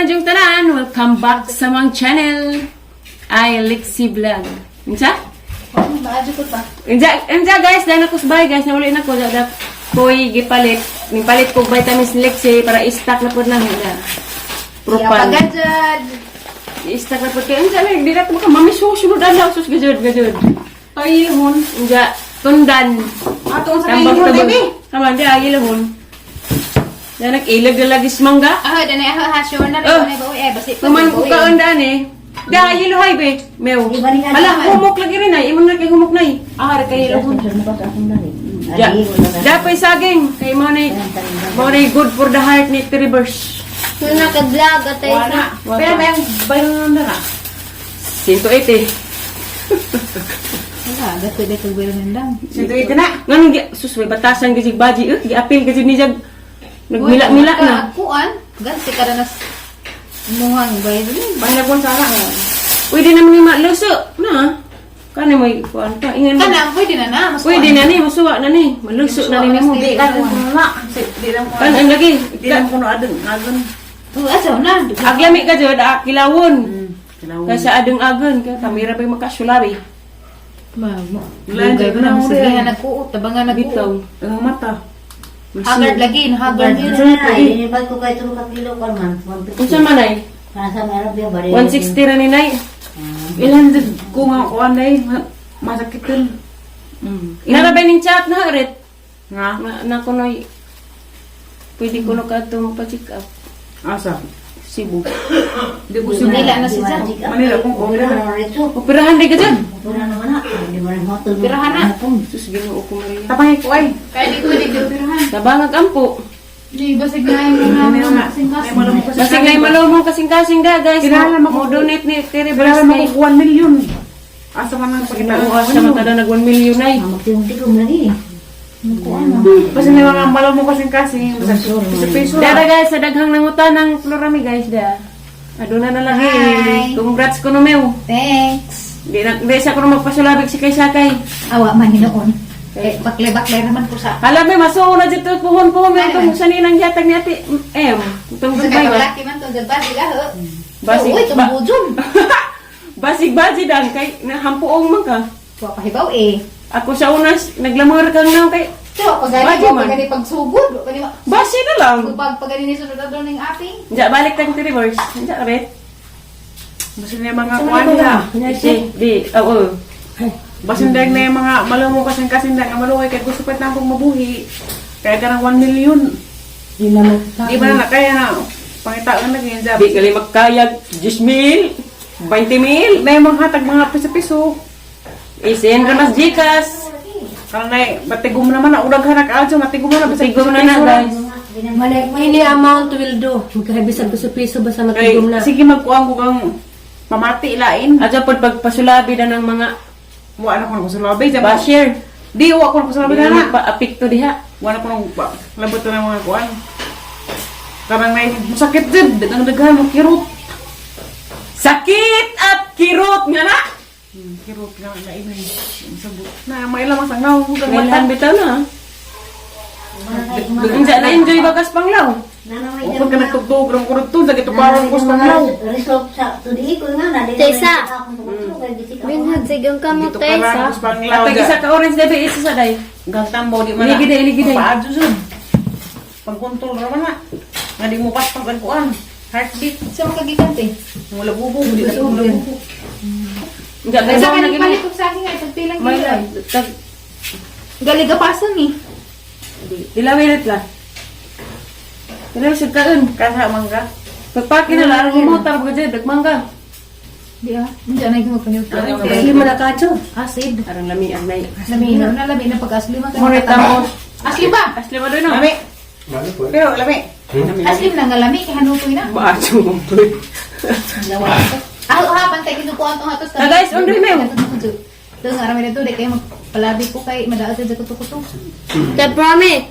na tanan. Welcome back sa among channel. Ay, Lexie Vlog. Unsa? Maadyo ko pa. Unsa, unsa guys, dahil ako sa bahay guys, nauli na ko da koy gipalit. Nipalit ko vitamins ni Lexie para i-stock na pud na na. Propan. Pagajad. I-stock na pud kay unsa lang di na to maka mami susunod adlaw sus gajud gajud. Pahilhon. Unsa tundan. Ato ang sa Tambag kahilhon, tabag. baby. Kaman di ay ilahon. Na nag-ilag na lagi sa mangga. Ah, danay ah, ha, sure na Oh. rin ba eh basi. Kuman ko kaon daan eh. Da, yilohay be. Mew. Hala, humok lagi rin ay. Imong na kay humok na eh. Ah, hari kahilhon. Ja. Da pa'y saging. Kay mo na good for the heart ni Trivers. Kung naka-vlog at ay Wala. Pero may ang bayan na na. 180. Wala, gato day kag wala nandang. 180 na. Nganong gi sus may batasan gid baji eh. Giapil gid ni jag. Nagmila-mila na. Kuan, ganti ka na nas muhang bayad ni. Pahinagwan sana. Pwede naman ni maluso. Na. Kani mo kuan pa ingan mo. Kana pwede na na, mas Pwede na ni masuwa na ni. Maluso na ni nimo. Di ka ko na. Di lang ko. Kan ang lagi. Di lang ko na adun. Adun. Oh, asaw na. Aglami ka jud, ah, kilawon. Kilawon. Kasi adeng-agen kay kamera pa yung makasulabi. Ma, mo. Wala, Dugay ba na wala. masigihan nagkuot, tabangan nagkuot. Bitaw. Ang mata. Haggard lagi, haggard. Inibag ko kay tulo ka kilo kon man. Unsa man ay? Para sa meron ba bari. 160 ra ni nay. Ilan did ko nga kuan day masakitin. Narabay ning chat na ret. Nga. Na, na kunoy pwede ko no kadto pa-check up Asa? Cebu. Di ko si Manila na siya. Manila kung Opera na. Operahan di ka dyan. Opera naman na. Di ba rin hotel. Operahan na. Sus Ginoo ko Maria. Tapangay ko ay. Kaya di ko di ko pirahan. Tabangag ampo. Di basig na yung mga May kasing-kasing. malumong kasi. Basig na malumong kasing-kasing da guys. Kinahanglan Mo donate ni Terry Kailangan Bras mo 1 million. Asa man ang pagkita. Ginoo asa man tada nag 1 million ay. Magtigom lagi. Basta may mga malumong kasing-kasing. Basta piso-piso. Dara guys sa daghang nangutan ng Florami guys da. Aduna na lang eh. Hi. Congrats ko no mew. Thanks. Di na di sa ko magpasulabig si kay sakay. Awa man hinoon. Eh, bakle-bakle naman ko sa Hala may masuo na dito puhon-puhon may itong saninang yatag ni Ate M. Itong Sa gabay ba? kabalaki man to, basig ah. Basig Uy, ba- tumbujum. Basig baji dan kay nahampuong man ka. Wa pahibaw eh. Ako sa unas naglamor kang nang kay So, pagani Baji ko, man. pagani pagsugod, pagani basi na lang. pag pagani ni sunod adlaw ning ating. Diya balik tayong reverse. Diya kabit. Basta na yung mga kuan nila. Di, di, oo. Basta na yung mga malumong kasing-kasing na nga maluhay kaya gusto pa akong mabuhi. Kaya ka ng 1 million. Di naman. Di ba na kaya na pangitaan na ganyan Di gali magkayag 10 mil, 20 mil. Na yung mga hatag mga piso-piso. Isen ramas Gcash. Karang na matigom naman na urag hanak aljo matigom na basta Matigom na na guys. Mali Any amount will do. Magkahibisag piso-piso basta Kay, matigom na. sige magkuang ko kang pamati ilain. Adya pod pagpasulabi na ng mga Wa na ko na kusulabi. basher. Di wa ko na kusulabi Di na na na. pa-apekto diha. Wa na ko nang labot na ng mga kuan. Karang na masakit din. Dagang daghan mo kirot. Sakit at kirot nga na. Kirot nga lain ay. Sabot. Na maila mas ang naong kang mata. Ngayon bitaw na. Unsa na enjoy bagas panglaw. Upod ka nagtugtog ng kurot to, dagito parang kus panglaw. Result sa tudi ko nga na. Taysa. Binhag sigang kamo Dito ka lang Taysa. kus panglaw. Atag isa ka orange debe isa sa day. Gang tambo di man. Iligid na, iligid na. Paadyo jud. Pagkontrol ra man na. Nga di mo paspas ang kuan. Heartbeat. Sa makagikante. Mula bubo, di na mula bubo. Unsa Sa kay na kaning gini. palit og saging ay pagpilang May kilo. tag Galigapasan ni. dilawirit la. Dilawi sa kaon. Kasa mangga. Pagpaki na lang ang motor pag dyan, dagmangga. Di ah. Hindi na ko magpaniw. Asli man na kacho. Acid. Arang lami ang nay. Lami na lami na pag asli man. Muna tamo. Asli ba? Asli ba doon no? Lami. Pero lami. Asli na nga lami kay hanutoy na. Maaso mo to. Ah, ha pantay ginukuan tong hatos. Ah, guys, undoy mew. Ito nga rami na to, di kayo magpalabi ko kay madaot sa kuto-kuto. Ta promise.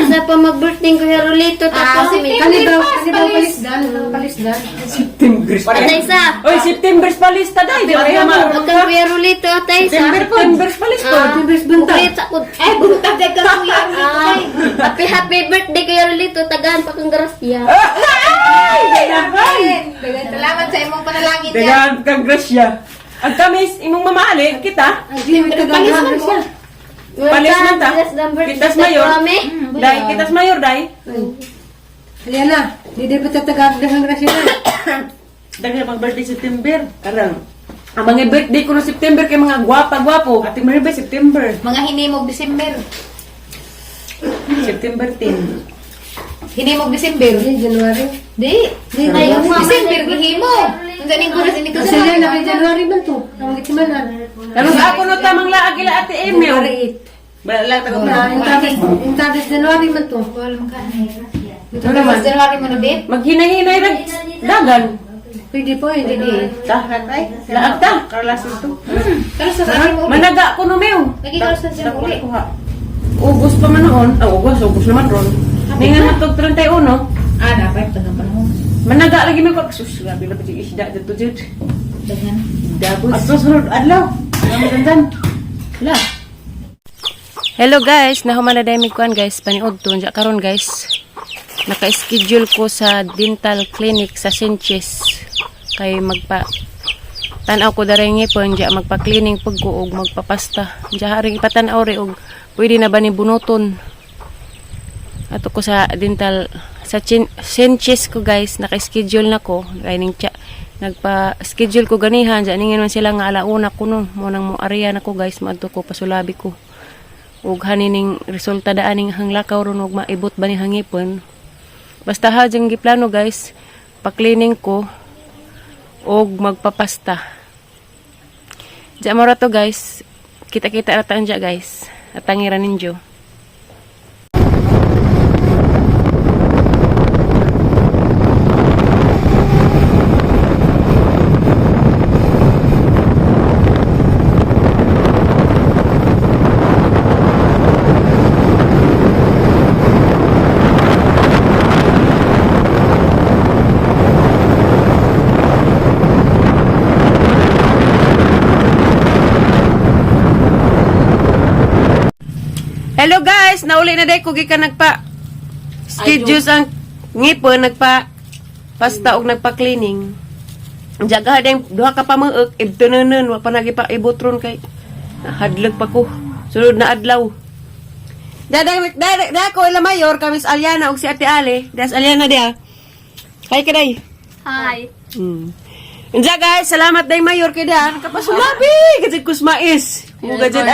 Sa pa mag-birthday ko Herolito ta Ah, promise. September Kanibaw pass, palisdan, palisdan. September. Taysa. Oy, September palis ta day. Di ba kaya ma? Ang Kuya Rolito Taysa. September palis ko. September sa ko. Eh, buta jay ka kuya Rolito Ah, kay. happy happy birthday Kuya Rolito tagaan pa kang grasya. Daghan! Daghang salamat sa imong panalangin niya. Daghan kang grasya. Ang tamis, imong mamahali, kita. Palis man mo. Palis man ta. Kitas mayor. Kami. Dai, kitas mayor, dai. Liana, di di pa tatagag ng grasya na. Daghan pang birthday September. Karang. Ang mga birthday ko no September kay mga gwapa-gwapo. Ate Maribel, September. Mga hinimog December. September 10. Hinimog December. Di, January. Di. Di, Ay, yung mama December gihimo. Unsa ning oras ini ko Kasi yan, na kay January man to. Ang gitimanan. Karon sa ako no tamang laag ila Ate Emil. January 8. Wala tago Na, yung tapos January man to. Ito naman. January mo na, babe. Maghinay-hinay rag dagan. Pwede po, hindi di. Ta, laag ta. Carla Soto. Pero sa akin mo uli. Managa ko no mew. Lagi ka sa siya uli. Kuha. Ugos pa man noon. Ah, ugos, ugos naman ron. Ningan matog 31. Ah, dapat tagang panahon. Managa lagi mi ko. Sus, grabe na pati isda dito jud. Daghan. Dabos. At susunod adlaw. Ang dandan. La. Hello guys, nahuman na dahil kuan guys, paniod to Unja karon guys. Naka-schedule ko sa dental clinic sa Sanchez kay magpa tan-aw ko daray ngipon unja magpa-cleaning pag ko og magpapasta. Unja haring ipatan-aw ri og pwede na ba ni bunuton. Ato ko sa dental sa Sanchez ko guys, naka-schedule na ko kay ning tsa, nagpa-schedule ko ganihan diyan ningin man sila nga alauna ko no mo nang mo area na ko guys, maadto ko pasulabi ko ug hanining resulta daan ning hanglakaw ron ug maibot ba ni hangipon. Basta ha jang giplano guys, pa-cleaning ko og magpapasta. Diyan mo ra to guys, kita-kita ra ta andya guys. Atangira ninyo. Hello guys, nauli na day ko gikan nagpa schedule ang ngipon nagpa pasta og nagpa cleaning. Jaga ding duha ka pamuok ibtunonon wa pa nagipa ibutron kay nahadlok pa ko. Sunod na adlaw. Daday daday da ko ila mayor kami sa Aliana og si Ate Ale. Das Aliana dia. Hi kaday. Hi. Unsa guys, salamat day mayor kay da nakapasulabi kasi kusmais. Muga jud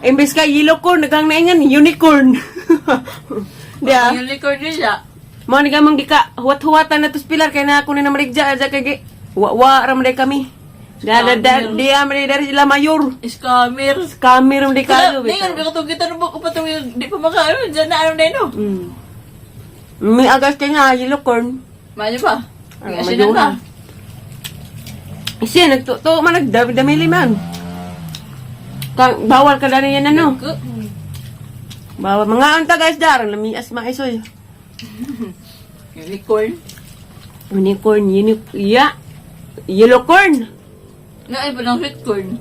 Imbes ka yellow corn, naghang naingan unicorn. Diya. Unicorn din siya. Mo ni gamang gika huwat-huwatan na tos pilar kay na ako ni namarigja aja kay wa-wa ra man day kami. Da da da diya man day dari sila mayor. Scammer. Scammer man day kayo. Di ka naman kita nung bako pa di pa makaano dyan na ano na yun. May agas kay nga yellow corn. Mayo pa. Ay, Kasi na mayo. Siya nagtuto man nagdamili man. Ka, bawal ka dani yan ano. Bawal mga anta guys dar lamias maisoy. Unicorn. Unicorn, ya. Yellow corn. Na ay pa ng sweet corn.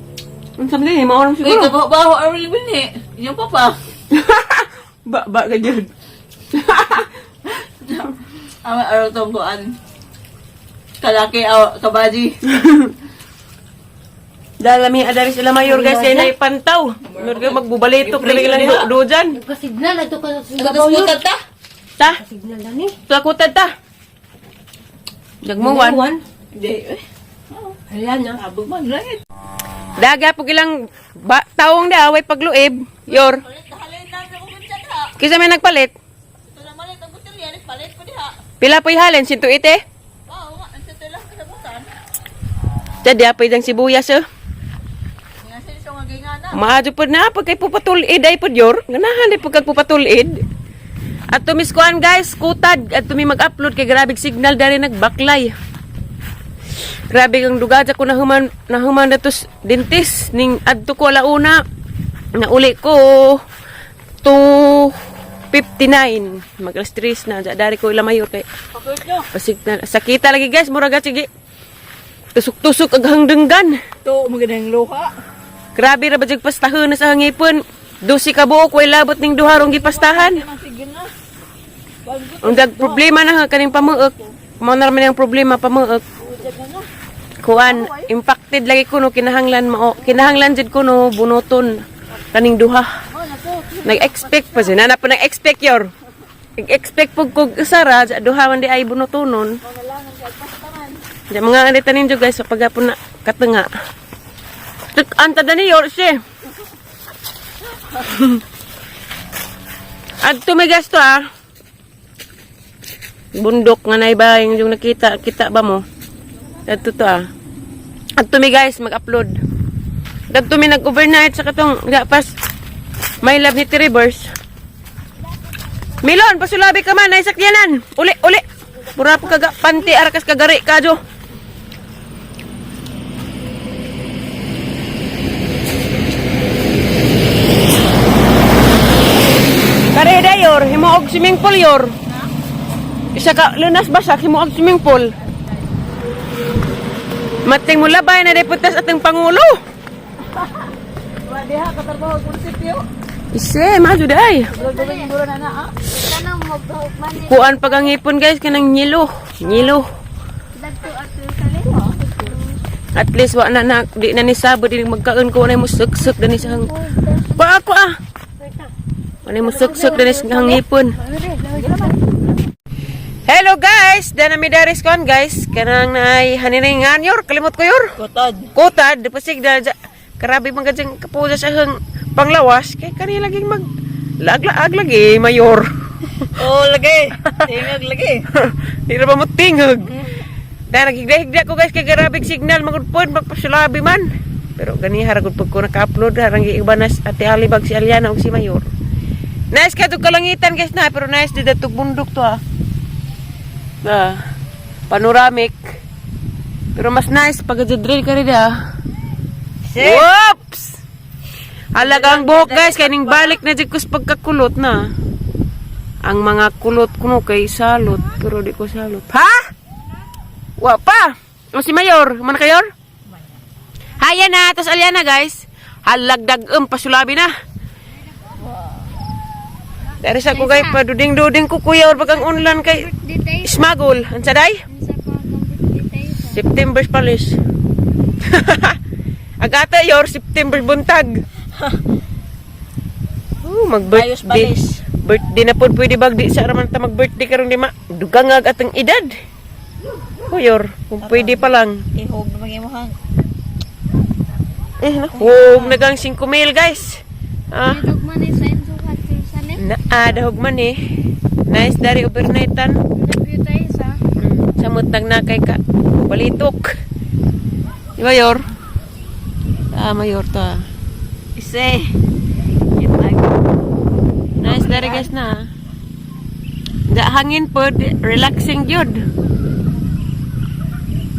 Ang sabi niya, maoram Uy, siguro. kabaho-baho ang rin eh. Yung pa pa. Ba, ba, ganyan. Ang araw tong kuan. Kalaki, aw, kabaji. Dahil may adaris sila mayor guys, kaya naipantaw. Mayor kayo magbubalitok, dali lang do, do dyan. Nagpa-signal, ito ka sa Tapos putat ta. Ta, Signal na ni. tulakutan ta. Jagmuwan. One. Hindi. Eh, Ayan na. abog man langit. Daga po ilang ba, taong da, way pagluib. Yor. Kisa may nagpalit. Ito na malit ang butilya, palit pa diha. Pila po'y halin, 180. Oo nga, ang sa lang kasabutan. Diya, diya po'y dang sibuyas eh. Nga sila siya nga gingana. Maadyo po na, pag kay pupatulid ay po yor. Ganahan ay pagkag pupatulid. At tumiskuan guys, kutad. At tumi mag-upload kay grabe signal dari nagbaklay. Grabe kang dugadya ko nahuman, nahuman na tos dentist. Ning adto ko alauna. Nauli ko 2:59. Mag alas 3 na. Diya, Dari ko ila mayor kay pasignal. Sakita lagi guys, mura sige. Tusok-tusok ang hangdenggan. Ito, magandang luha. Grabe ra ba jud pastahan na sa hangipon. Dusi ka buok way labot ning duha rong gipastahan. Sige na. Ang dag problema na ha kaning pamuok. Mao na raman ang problema pa mo. Kuan, impacted lagi ko no kinahanglan mao, kinahanglan jud ko no bunuton kaning duha. Nag-expect pa siya. Nana pa nag-expect yor. Nag-expect pug kog usa ra, duha man di ay bunutonon. Di mga anita ninyo guys, sa pagapon na katanga. Tuk anta dani yor siya. Adto may gasto ah. Bundok nga na iba yung nakita, kita ba mo? Adto to ah. Adto mi guys, mag-upload. Adto mi nag-overnight sa katong gapas. My love ni Trivers. Milon, pasulabi ka man, naisakyanan. Uli, uli. Pura pa kaga, panti, arakas kagari, kadyo. Kare dayor, himuog swimming pool yor. Isa ka lunas basak himuog swimming pool. Mating mo labay na deputas atong pangulo. Diha katrabaho munisipyo. Ise, majo day. Na na ah. Kanang magdahog man eh. Kuan pag ang ipon guys kanang nyilo, nyilo. Dagto ato sa liho. At least wa na na di na ni sabo di magkaon ko na mo suksok dani sa hang. Pa ako ah. Wala mo suksok dani sa hangipon. Hello guys, dana mi daris kon guys. Kanang nay haniringan yor, kalimot ko yor. Kutod. Kutad, pasig da karabi man gadyang kapuda sa hang panglawas kay kani laging mag laglaag lagi mayor. Oh, lagi. Tingog lagi. Di na ba mo tingog? Dahil naghigda-higda ko guys kay garabig signal magudpod magpasulabi man. Pero gani haragud pag ko naka-upload harang giiba na Ate Alibag si Aliana ug si Mayor. Nice ka tug kalangitan guys na pero nice di datog bundok to ah. Ah, panoramic. Pero mas nice pag drill ka rin ah. Whoops! Halaga ang buhok guys kay ning balik na jud ko sa pagkakulot na. Ang mga kulot kuno kay salot pero di ko salot. Ha? Wa pa. O si Mayor, man kayor? Haya na, tas alya na guys. Halagdag pasulabi na. Dari sa ko guys, paduding-duding ko kuya or bagang unlan kay Birthday tayo. smagol. Unsa day? Sa pag-birthday tayo. September palis. Agata yor September buntag. Oh, mag-birthday. Ayos palis. Birthday na pod pwede bag di sa raman ta mag-birthday karon di ma dugangag atong edad. Kuyor, kung pwede pa lang. Ihog na mga Eh, naku, nagang 5 mil guys. Ah, Dahog man eh sa inyo ato sa liho. naa dahog man eh. Nice dari overnightan. Interview tayo sa. Samot nag nakay ka. Balitok. Di ba, Yor? Ah, mayor to ah. Ise. Kitag. Nice dari guys na. ah. Da hangin pod, relaxing gyud.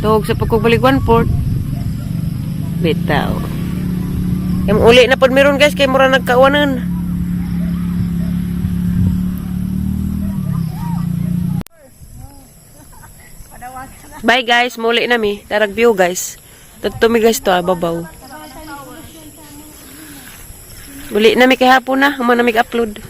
Tuhog sa pagkubalig one port. Bitaw. Yung uli na pod meron guys kay mura nagkawanan. Bye guys, muli na mi. Tarag view guys. Tagtumi guys to ah, babaw. Uli na mi kay hapon na, human na mi upload.